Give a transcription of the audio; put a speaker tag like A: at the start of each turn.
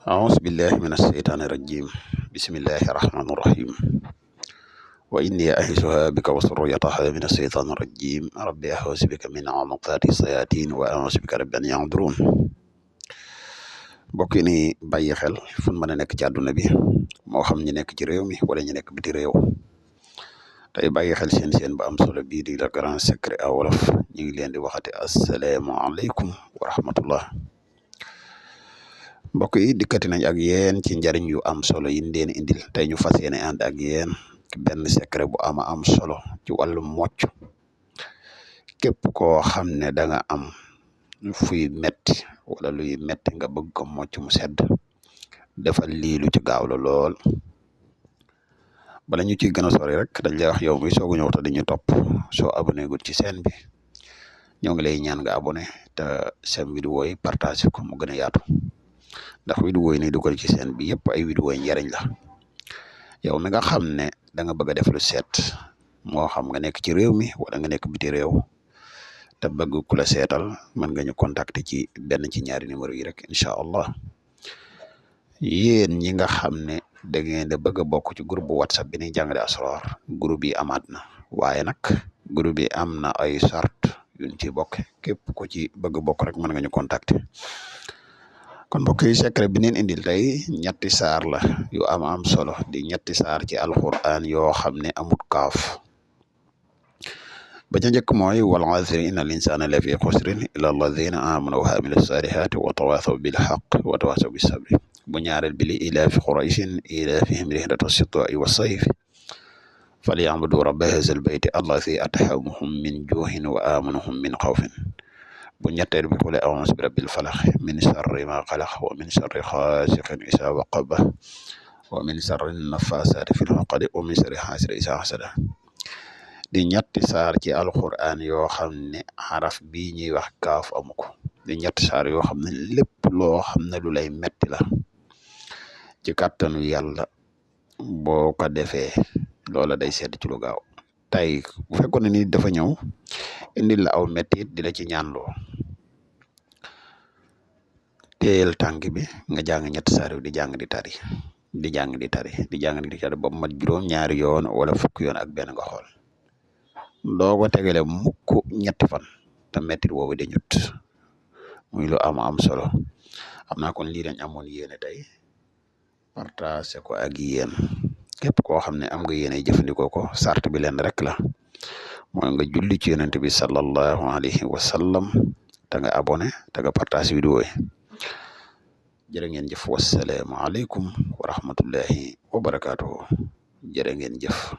A: أعوذ بالله من الشيطان الرجيم بسم الله الرحمن الرحيم وإني أعيذها بك وذريتها من الشيطان الرجيم ربي أعوذ بك من همزات الشياطين وأعوذ بك رب أن يحضرون mbokk yi ni bàyyi xel fu mën a nekk ci àdduna bi moo xam ñu nekk ci réew mi wala ñu nekk biti réew tey bàyyi xel seen ba am solo bii di Le Grand Secret à Wolof ñu ngi leen di waxati asalaamaaleykum wa rahmatullah mbokk yi dikkati nañ ak yéen ci njariñ yu am solo yi ñu leen indil tey ñu fas yéene ànd ak yéen ci benn secret bu am solo ci wàllum mocc képp koo xam ne da nga am fuy metti wala luy metti nga bëgg ko mocc mu sedd defal lii lu ci gaaw la lool bala ñu ciy gën a sori rek dañ lay wax yow mi soogu ñëw te dañu topp soo abonné gul ci chaîne bi ñoo ngi lay ñaan nga abonné te seen vidéo yi partage ko mu gën a yaatu ndax vidéo yi ni dugal ci chaîne bi yëpp ay vidéo yi njariñ la yow mi nga xam ne da nga bëgg a def lu seet moo xam nga nekk ci réew mi wala nga nekk biti réew te bëgg ku la seetal mën nga ñu contacter ci benn ci ñaari numéro yi rek incha allah yéen ñi nga xam ne da ngeen da bëgg a bokk ci groupe bu whatsapp bi ni jàngale asrar groupe yi amaat na waaye nag groupe yi am na ay sart yuñ ci bokk képp ko ci bëgg a bokk rek mën nga ñu contacter kon mbokk yi secret bi neen indil tey ñetti saar la yu am solo di ñetti saar ci alquran yoo xam ne amut kaaf ba ca njëkk mooy wal asri inna al insana la fi xusrin illa alladina amanu wa amilu salihati wa tawasaw bil haqq wa tawasaw bis sabri bu ñaareel bi li ilaafi qurayshin ilaafihim rihlata shitaa'i wa sayfi falyabudu rabba hazal bayti allazi at'amahum min juu'in wa aamanahum min xawfin bu ñetteel bi qul a'uuzu bi rabbil falaq min sharri ma xalaq wa min sharri xaasiqin izaa waqab wa min sharri nafaasaati fil uqad wa min sharri haasidin izaa hasad di ñetti saar ci alquran yoo xam ne xaraf bii ñuy wax kaaf amu ko di ñetti saar yoo xam ne lépp loo xam ne lu lay metti la ci kàttanu yàlla boo ko defee loola day sedd ci lu gaaw tey bu fekkoon ne ni dafa ñëw indil la aw mettit di la ci ñaanloo téyel tànk bi nga jàng ñetti saar di jàng di tari di jàng di tari di jàng di tari ba mu mat juróom-ñaari yoon wala fukki yoon ak benn nga xool doo ko tegale mukk ñetti fan te mettit woowu de ñut muy lu am solo xam naa kon lii dañ amoon yéene tey partage ko ak yéen képp koo xam ne am nga yéene jëfandikoo ko sart bi leen rek la mooy nga julli ci yonent bi sallallahu alayhi wa sallam te nga abonné te nga partage vidéo yi jërë ngeen jëf wassalaamu aleykum wa rahmatullahi wa barakaatuhu jërë ngeen jëf